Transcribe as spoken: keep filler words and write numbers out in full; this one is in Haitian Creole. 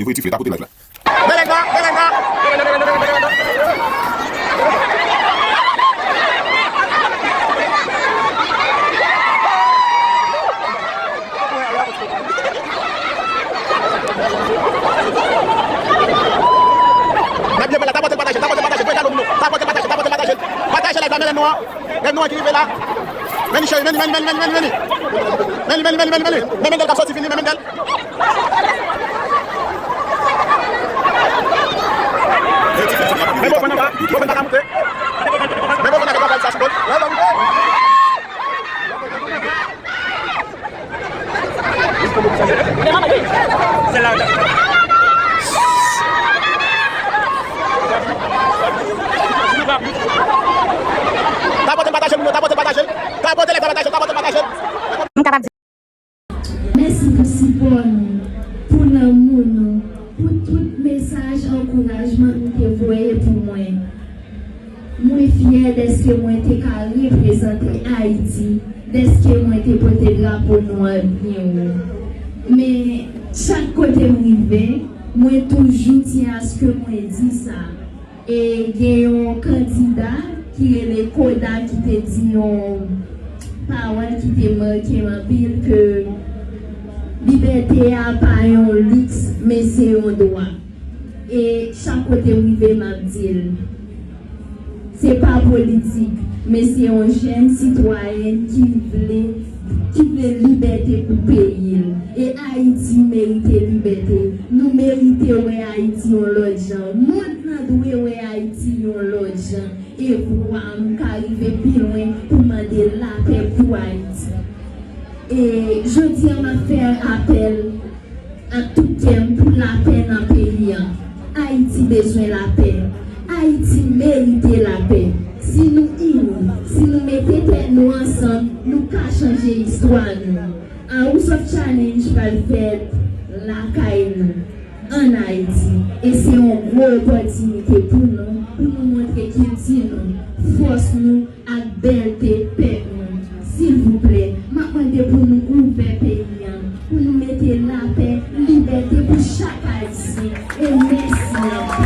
Voye tifle, tapote laj la. Belenda, Belenda. N ap byen pale la, tapote pataje, tapote pataje, voye galon nou. Tapote pataje, tapote pataje. Pataje laj la, men lè nou an. Lè nou an ki rive la. Men li cheri, men li, men li, men li, men li, men li. Men li, men li, men li, men li, men li. Men Mendel k ap soti vini, men Mendel. Men bon, fè nan ba, bon, fè nan ba moute. Men bon, fè nan ba sa sou kont. Tapote pataje, moun yo, tapote pataje. Tapote lè, tapote pataje, tapote pataje. M kapab di. Mèsi pou sipò nou, pou lanmou nou, pou tout mesaj ankourajman nou te voye pou mwen. Mwen fyè dèske mwen te ka reprezante Ayiti, dèske mwen te pote drapo nou an byen wo. Men, chak kote m rive, mwen toujou tyen aske mwen di sa. E gen yon kandida ki rele Koda ki te di yon pawòl ki te make m anpil, ke libète a pa yon liks, men se yon dwa. E chak kote m rive, m ap di l. Se pa politik, men se yon jèn sitwayèn ki vle, ki vle libète pou peyi l. E Ayiti merite libète. Nou merite wè Ayiti yon lòt jan. Mond lan dwe wè Ayiti yon lòt jan. E vwa m ka rive pi lwen pou mande lapè pou Ayiti. E jodi a, m ap fè apèl ak tout kè m pou lapè nan peyi a. Ayiti bezwen lapè. Ayiti merite lapè. Si nou ini, si nou mete tèt nou ansanm, nou ka chanje istwa nou. House of Challenge pral fèt lakay nou, ann Ayiti. E se yon gwo opòtinite pou nou, pou nou montre kilti nou, fòs nou, ak bèlte pèp nou. Silvouplè, m ap mande pou nou ouvè peyi a, pou nou mete lapè, libète pou chak Ayisyen. E mèsi anpil.